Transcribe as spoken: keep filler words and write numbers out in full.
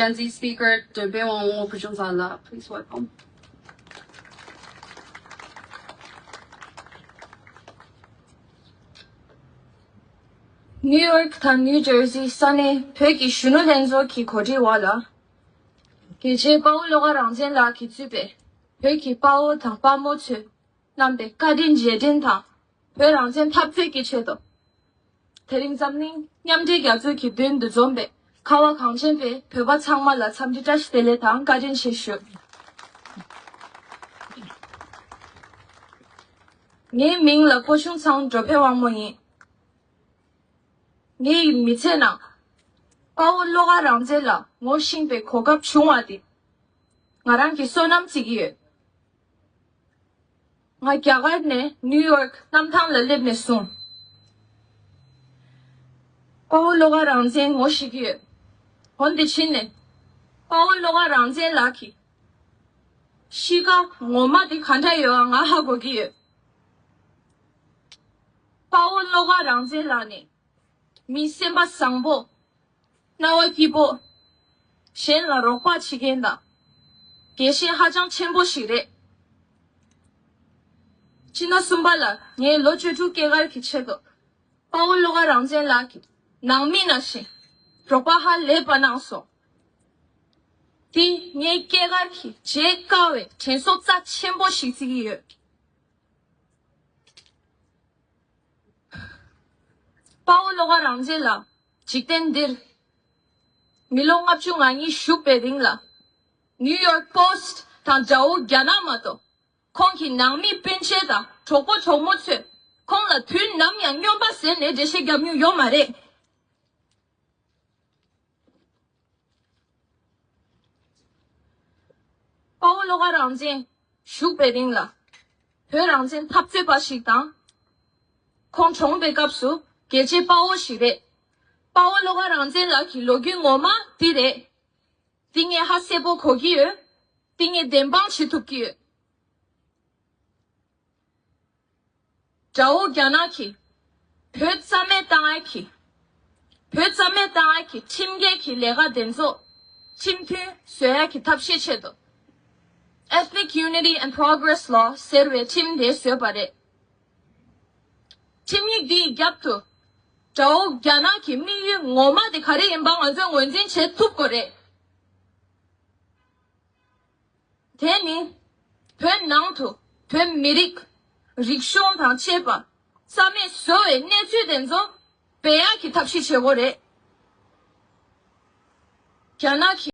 Gen Z speaker འདོན་སྤེལ་དབང་མོ་བུ་ཆུང་ཚང་ལགས། Please welcome. ནིའུ་ཡོག་དང་ནིའུ་ཇར་སི་ས་གནས་བོད་ཀྱི་གཞོན་ནུ་ལྷན་ཚོགས་ཀྱི་གོ་སྒྲིག་འོག་ལ། རྒྱལ་གཅེས་དཔའ་བོ་བློ་དགའ་རང་བཙན་ལགས་ཀྱིས་གཙོས་པའི་བོད་ཀྱི་དཔའ་བོ་དང་དཔའ་མོ་ཚོས་གནང་པའི་བཀའ་དྲིན་རྗེས་དྲན་དང་། བོད་རང་བཙན་འཐབ་རྩོད་ཀྱི་ཆེད་དུ། དེ་རིང་འཛམ་གླིང་མཉམ་འབྲེལ་རྒྱལ་ཚོགས་ཀྱི་མདུན་དུ་འཛོམས་པའི་ཁ་བ་གངས་ཅན་པའི་བོད་པ་ཚང་མ་ལ་འཚམས་འདྲི་བཀྲ་ཤིས་བདེ་ལེགས་དང་བཀའ་དྲིན་ཆེ་ཞུ། ངའི་མིང་ལ་བུ་ཆུང་ཚང་འགྲོ་ཕན་དབང་མོ་ཡིན། ངའི་མི་ཚེ་ནང་། དཔའ་བོ་བློ་དགའ་རང་བཙན་ལགས་ངོ་ཤེས་པའི་གོ་སྐབས་བྱུང་བ་དེ། ང་རང་གི་བསོད་ནམས་བརྩི་གི་ཡོད། ང་རྒྱ་གར་ནས་ནིའུ་ཡོག་གནམ་ཐང་ལ་སླེབས་ནས་བཟུང་། དཔའ་བོ་བློ་དགའ་རང་བཙན་ངོ་ཤེས་ཀྱི་ཡོད། འོན་ཏེ་ཕྱིན་ནས། དཔའ་བོ་བློ་དགའ་རང་བཙན་ལགས་ཀྱི་གཤིས་ཀ་ངོ་མ་དེ་ག་འདྲ་ཡོད་ཨ་ང་ཧ་གོ་གི་ཡོད། དཔའ་བོ་བློ་དགའ་རང་བཙན་ལགས་ནི་མི་སེམས་པ་བཟང་པོ། སྣང་བ་སྐྱིད་པོ། གཞན་ལ་རོགས་པ་བྱེད་མཁན་དང་། དགེ་བཤེས་ཧ་ཅང་ཆེན་པོ་ཞིག་རེད། སྤྱི་ཟླ་གསུམ་པ་ལ་ངས་ལོ་བཅུ་དྲུག་སྐྱེས་སྐར་གྱི་ཆེད་དུ། དཔའ་བོ་བློ་དགའ་རང་བཙན་ལགས་ཀྱིས་ནང་མི་ནང་བཞིན་རོགས་པ་ཧ་ལས་པ་གནང་སོང་། དེ་ངའི་སྐྱེས་སྐར་གྱི་བརྗེད་དཀའ་བའི་དྲན་གསོ་རྩ་ཆེན་པོ་ཞིག་བརྩི་གི་ཡོད། དཔའ་བོ་བློ་དགའ་རང་བཙན་ལགས་འཇིག་རྟེན་འདིར་མི་ལོ་ལྔ་བཅུ་ང་གཉིས་བཞུགས་པའི་རིང་ལ། ནིའུ་ཡོག་པོ་སི་ཊི་དང་དགྲ་བོ་རྒྱ་ནག་མ་གཏོགས། ཁོང་གི་ནང་མི་སྤུན་མཆེད་དང་གྲོགས་པོ་གྲོགས་མོ་ཚོས་ཁོང་ལ་དུས་ནམ་ཡང་སྨྱོན་པ་ཟེར་ནས་འགྲེལ་བཤད་བརྒྱབ་མྱོང་ཡོད་མ་རེད། དཔའ་བོ་བློ་དགའ་རང་བཙན་བཞུགས་པའི་རིང་ལ། བོད་རང་བཙན་འཐབ་རྩོད་པ་ཞིག་དང་། ཁོང་གྲོངས་པའི་སྐབས་སུ་རྒྱལ་གཅེས་དཔའ་བོ་ཞིག་རེད། དཔའ་བོ་བློ་དགའ་རང་བཙན་ལགས་ཀྱི་ལོ་རྒྱུས་ངོ་མ་འདི་རེད། འདི་ངས་ཧ་གསལ་པོ་གོ་གི་ཡོད། འདི་ངས་བདེན་དཔང་བྱེད་ཐུབ་ཀྱི་ཡོད། དགྲ་བོ་རྒྱ་ནག་གིས་བོད་རྩ་མེད་བཏང་ཡ་གི། བོད་རྩ་མེད་བཏང་ཡ་གི་ཁྲིམས་འགལ་གྱི་ལས་ཀ་དེ་ཚོ་ཁྲིམས་མཐུན་བཟོ་ཡ་གི་ཐབས་ཤེས་ཆེད་དུ། Ethnic Unity and Progress Law ཟེར་བའི་ཁྲིམས་དེ་བཟོས་པ་རེད། ཁྲིམས་ཡིག་འདིའི་རྒྱབ་ཏུ། དགྲ་བོ་རྒྱ་ནག་གི་དམིགས་ཡུལ་ངོ་མ་དེ་ག་རེ་ཡིན་པ་ང་ཚོས་ངོས་འཛིན་བྱེད་ཐུབ་དགོས་རེད། དེ་ནི། བོད་ནང་དུ་བོད་མི་རིགས། རིག་གཞུང་དང་བཅས་པ་རྩ་མེད་བཟོ་བའི་གནས་ཚུལ་དེ་ཚོ་སྦས་ཡག་གི་ཐབས་ཤེས་བྱེད་དགོས་རེད། རྒྱ་ནག་གི